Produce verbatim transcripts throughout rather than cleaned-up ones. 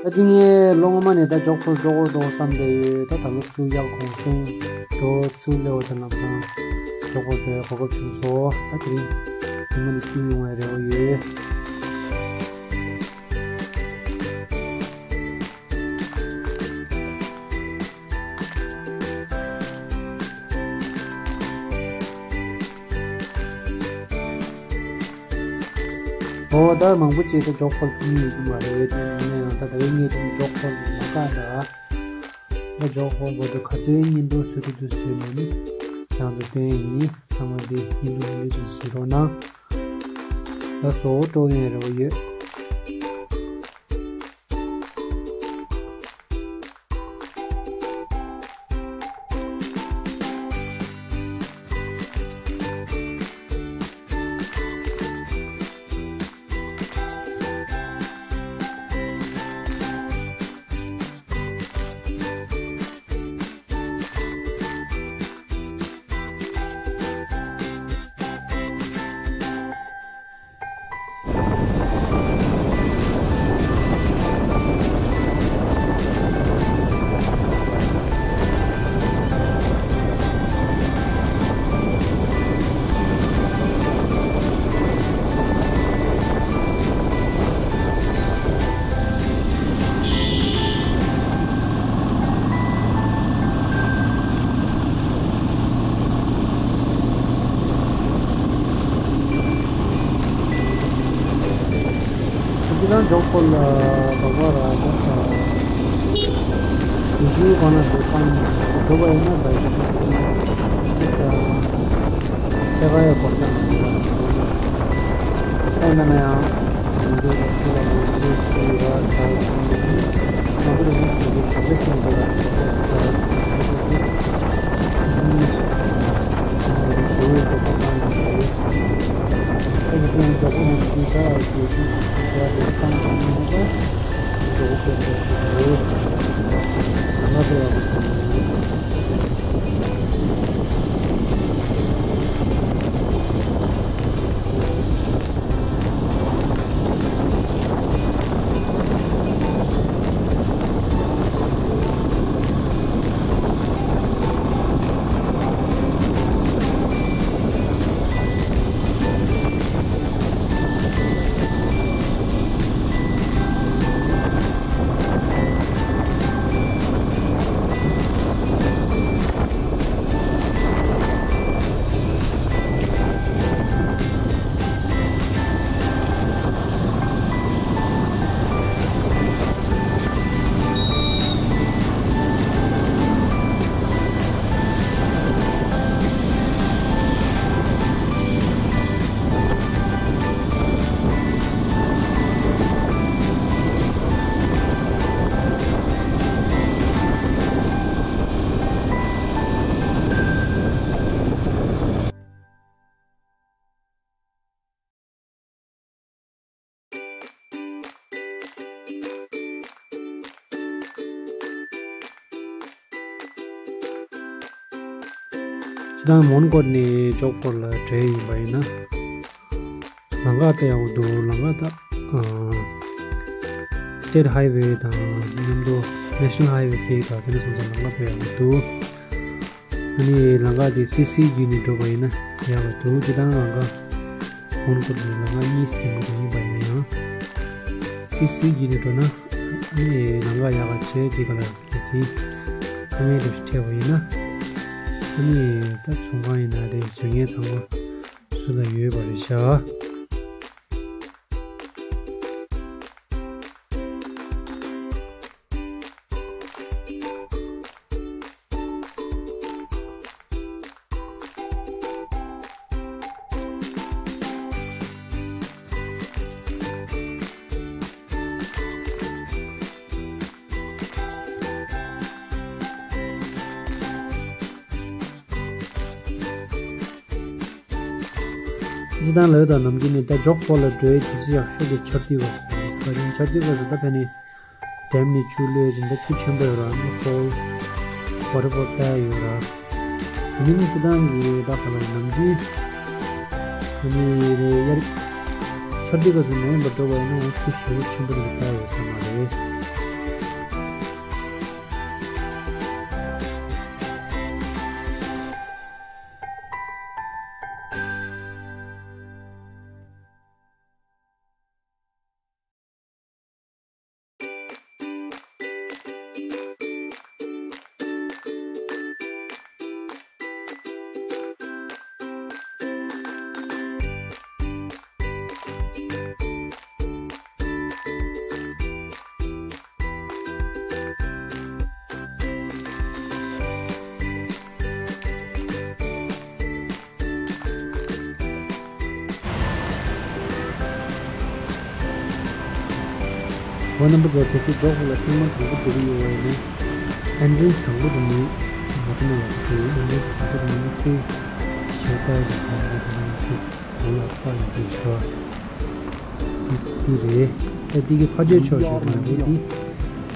ད་དེ་ངས་ལོ་སྔོན་མ་ནས་ད་ཇོག་ཕོལ་འགྲོ་དགོས་འདུག་བསམ་བསྡད་ཡོད། ད་ད་ལོ་ཚུར་ཡག་གུང་སེང་འགྲོ་ཚུར་སླེབས་པ་དང་ལམ་སང་ཇོག་ཕོལ་འགྲོ་ཡག་གོ་སྐབས་བྱུང་སོང་། ད་དེ་རིང་ཉིན་མོ་ནས་ཁྱུག་ཡོང་བའི་རེ་བ་ཡོད། ཨོ་ད་མང་པོ་ཅིག་ད་ཇོག་ཕོལ་ཕུལ་ཡོད་ཀྱི་མ་རེད། དེ་ཡིན་ན་ཡང་ད་ད་རེས་ངས་དེ་ཇོག་ཕོལ་གྱི་མ་ཀ་ད་ད་ཇོག་ཕོལ་བོ་དུ་ག་ཚོད་སྙིང་པོ་བཟོ་ཐུབ་ཐུབ་བཟོས་ནས་ནི་ཁྱེད་ཚོ་སྟོན་ཡིན། ཚང་མ་དེ་སྙིང་པོ་སྙིང་པོ་ཅིག་བཟོ་རོགས་གནང་། ད་བཟོ་བོ་སྤྲོ་ཡོང་རེ་བ་ཡོད། ཁྱེད་རང་ཇོག་ཕོལ་ལ་བབས་པ་ར་ད་དེ་ཞུ་གང་ལ་འགྲོ་སྟངས་སུ་འགྲོ་བ་ཡིན་ན་ད་ཅིག་ཅིག་ད་ཁྱད་པར་ཡོད་པ་ས་ན་འགྲོ་ན་ཨེ་ན་ན་ཡང་ང་ཚོ་ལ་སུ་ལ་ལ་སུ་སུ་ར་ད་ང་ཚོ་ལ་ནི་ཞུ་གི་ཞུ་ཚོད་ཀྱི་འགྲོ་ལ་ཞུ་ཚོད་ས་ཞུ་ཚོད་ཞུ་ཚོད་ཞུ་ཚོད་ཞུ་ཚོད་ཞུ་ཚོད་ཞུ་ཚོད་ཞུ་ཚོད། ད་ཡིན་ཙང་རྒྱལ་པོ་རྣམས་ཀྱིས་ད་རྒྱལ་སྲིད་ཀྱི་ཆོས་བྱ་བའི་ཏང་དང་མཉམ་དུ་འགྲོ་དགོས་པའི་ཞུ་རེད། ང་ཚོ་ལ་སྤྱིར་བཏང་མོན་གྷོ་ནས་ཇོག་ཕོལ་ལ་འགྲོ་ཡིན་པ་ཡིན་ན། ལམ་ཁ་དཔེ་ཡག་པོ་འདུག་ལམ་ཁ་ད་ཨ་State Highway དང་མཉམ་དུ་National Highway དེ་དང་དེ་འདྲ་སོང་ཙང་ལམ་ཁ་དཔེ་ཡག་པོ་འདུག་ཨ་ནི་ལམ་ཁ་དེ་སི་སི་བརྒྱུད་ནས་འགྲོ་བ་ཡིན་ན་ཡག་པོ་འདུག་སྤྱིར་བཏང་ལམ་ཁ་མོན་གྷོ་ནས་ལམ་ཁ་གཉིས་ཟིན་གྱི་འདུག་ཡིན་པ་ཡིན་ན་ཡང་སི་སི་བརྒྱུད་ནས་འགྲོ་ན་ཨ་ནི་ལམ་ཁ་ཡག་ག་བྱས་དེ་ག་ལ་གལ་སྲིད་ཁང་པའི་འདྲ་ཞིག་འཕྲད་པ་ཡིན་ན་ཨ་ནི་ད་ཚོང་ཁང་ཡིན་ན་རེད། བཟོ་མཁན་ཚང་མ་སུ་ལ་ཡོད་པ་རེད་ཤག་སྤྱིར་བཏང་ལོས་དང་ནམ་རྒྱུན་ནས་ད་ཇོག་ཕོལ་ལ་འགྲོ་ཡའི་དུས་ཚོད་ཡག་ཤོས་དེ་ཆར་དུས་སྐབས་སུ་རེད། ཆར་དུས་སྐབས་སུ་ད་ཕན་ནི་ཌེམ་ནས་ཆུ་བླུགས་རིན་ད་ཆུ་ཆེན་པོ་ཡོད་ར་ནི་ཧོལ་ཝ་ཊར་ཕོལ་ལྟ་ཡ་ཡོད་ར། ཡིན་ནའི་སྤྱིར་བཏང་གི་ད་ག་ལ་ནམ་རྒྱུན་ཡིན་ནའི་རེད་ཡར་ཆར་དུས་སྐབས་སུ་མ་ཡིན་པར་འགྲོ་བ་ཡིན་ན་ཡང་ཆུ་ཞེ་པོ་ཆེན་པོ་རེད་ལྟ་ཡོད་ས་མ་རེད། ཕོན་ནམ་བར་དེ་ཚོ་འཇོག་ལ་ཐེངས་མ་དང་པོ་འགྲོ་གི་ཡོད་པ་ཡིན་ན། ཨེན་ཊྲན་སི་དང་པོ་དེ་ནི་མ་ཐུབ་ན་ལ་ཐུབ། ཨེན་ཊྲན་སི་དང་པོ་དེ་ནི་དམིགས་བསལ་ཞལ་ལྟ་ཡི་དང་པོ་དེ་ནི་ཐུབ། འོ་ལ་པར་ཡོད་པའི་ཤ། འདི་འདི་རེད། ཨ་འདི་གི་ཕ་ཆོས་ཕྱོགས་ཞོག་མ་འདི་འདི།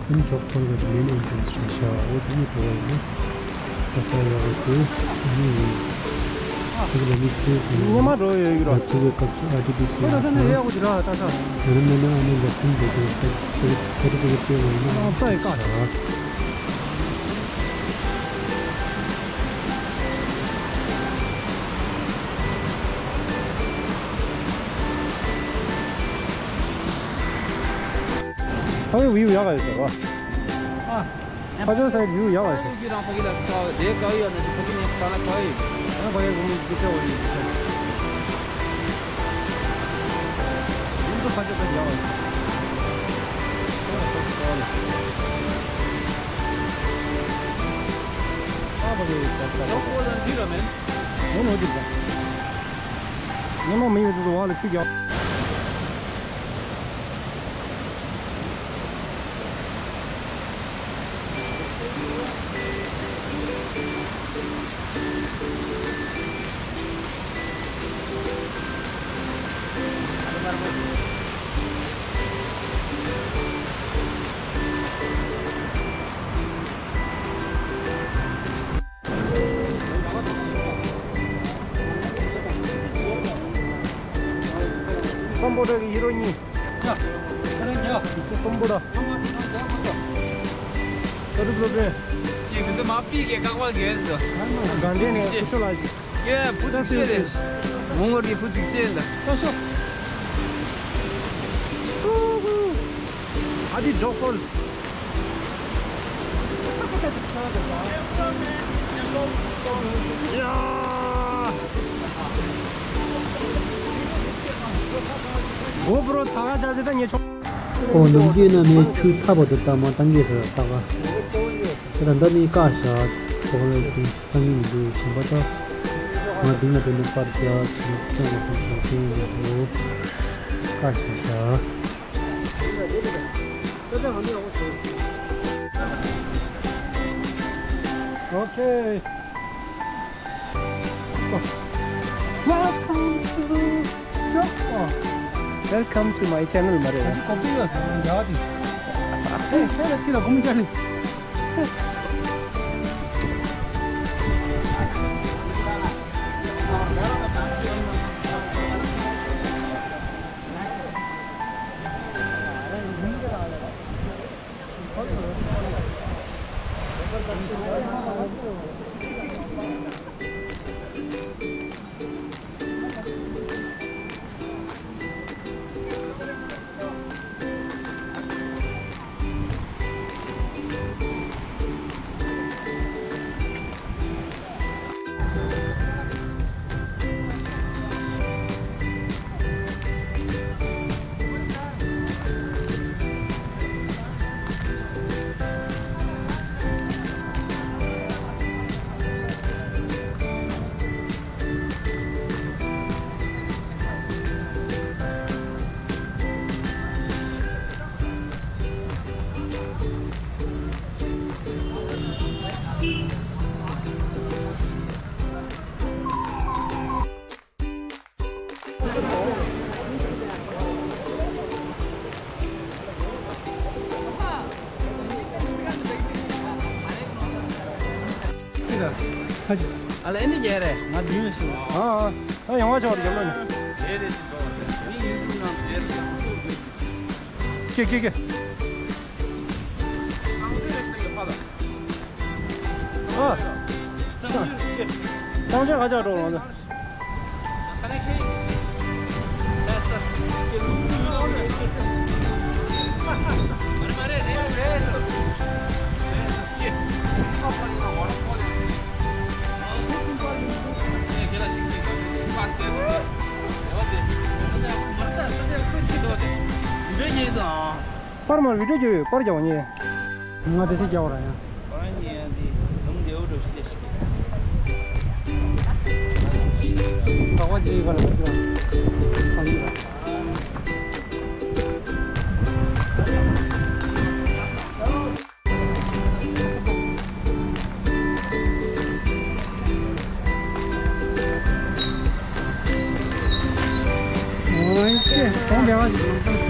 ཨ་ནི་འཇོག་ཐོར་གི་མེན་ཨེན་ཊྲན་སི་རེད་ཤག་འོ་འདི་ནི་འགྲོ་བ་ཡིན་ན། ད་ས་ཡག་གི་འདུག་ཨ་ནི་ཡིན། ཨ་འདི་ལ་མི་ཚེ་གི་ཉི་མ་འགྲོ་ཡོད་ཀྱི་ར། ང་ཚོ་གི་སྐབས་སུ་ཨར་ཊི་པི་སི་ཨར་ཊི་ཡག་གི་ར་ད་ས། ཡང་ན་མེད་ན་ཨ་ནི་ལེགས་སེམས་འདི་འདྲ་ས་ས་ས་ཏི་ཕི་ཀེཊ་སྤྲད་པ་ཡིན་ན། ཨ་ད་ཡི་ཀ་ཤག་ཕ་གི་བིའུ་ཡག་ག་ཡོད་ཟེར་བ། ཨ། ཕ་ཇོ་སའི་བིའུ་ཡག་ག་ཡོད་ཟེར། ཕ་གི་རང་ཕ་གི་ལ་ཁ་བའི་དེ་ག་ཡོད་ན་ཕ་གི་ནས་ཁ་ལ་ཁ་ཡོད། ཡང་ཕ་གི་བུ་མོ་གི་ཁ་བ་ཡོད་ཟེར། ཡིན་དུ་ཕ་ཇོ་ཕ་གི་ཡག་ག་ཡོད་ཟེར། ཨ་ཕ་གི་ཡག་ག་ཡོད་ཟེར། ཡང་ཁོ་ལ་འདི་ར་མེན། ཡང་ནོར་འདི་ར། ཉི་མ་མི་ཡོད་དུས་བ་ལ་ཆུ་རྒྱག་སམ་བྷོ་ཊ་གི་ཧི་རོ་གཉིས། ཡ། ཁ་རང་རྒྱ། སུ་སམ་བྷོ་ཊ། ཁ་རང་རྒྱ་མ་ཐོག་ཀྱི་མི་ཚོ་མ་པི་གེ་ཀ་བ་གེ་འདུག་དགའ་ལྡན་ནས་སྐུ་ཞོ་ལ་ཞིག་ཡ། བུ་ཚིག་ཤེས་རེད། མོ་ངོར་གི་བུ་ཚིག་ཤེས་འདུག་ལྟ་ཤོག་ཨ་དེ་ཇོག་ཧོལ། གོ་པྲོ་ཚ་ག་ཅག་ཅི་ད་ཉེ་ཆོག་ཨོ་ནམ་རྒྱུན་ན་ནི་ཆུ་ཐག་པ་དུ་ལྟ་མ་བཏང་གི་རེད་ལྟ་ག་དེ་ལ་འདི་ནི་བཀག་བཞག་ཁོ་རེ་དེ་བཏང་གི་མི་འདུག་གཞན་པ་ད་ང་འདི་ན་དེ་ནི་པར་རྒྱག་ཅིག་སྐྱོན་གོ་སོང་ཞོག་དེ་ཡིན་འདུག་བཀག་བཞག་བཞག Okay. Welcome to Welcome to my channel, Mare. ཨ་ལ་ཨེ་ནི་རྒྱལ་རེད། ང་བདུན་ལ་ཞུ། ཨ་ཨ་ཡང་བ་ཆོག་རྒྱབ་ལོ་ནི། རེད་རེད་ཞུ་ཆོག་རེད། ངའི་ཡུ་ཊུབ་ནང་རེད་རེད། ཀྱེ་ཀྱེ་ཀྱེ། ཨ། སང་ཆོས་ཁ་ཆག་འགྲོ་ལང་། པར་མར་བི་ཌིའོ་རྒྱབ་ཡོད། པར་རྒྱག་པ་ཉེ། ང་དེ་ཚོ་རྒྱག་པ་ར་ཡང་། པར་ཉེ་ཡང་དེ་ལུང་བདེ་བོ་འགྲོ་ཤི་ལེ་ཤི། ད་བ་ཇི་ག་ལ་ཡོད་ཀྱང་། ཨ་ཡིན་ར། ཨོ་ཡེ། གོང་བདེ་བ་ཞིག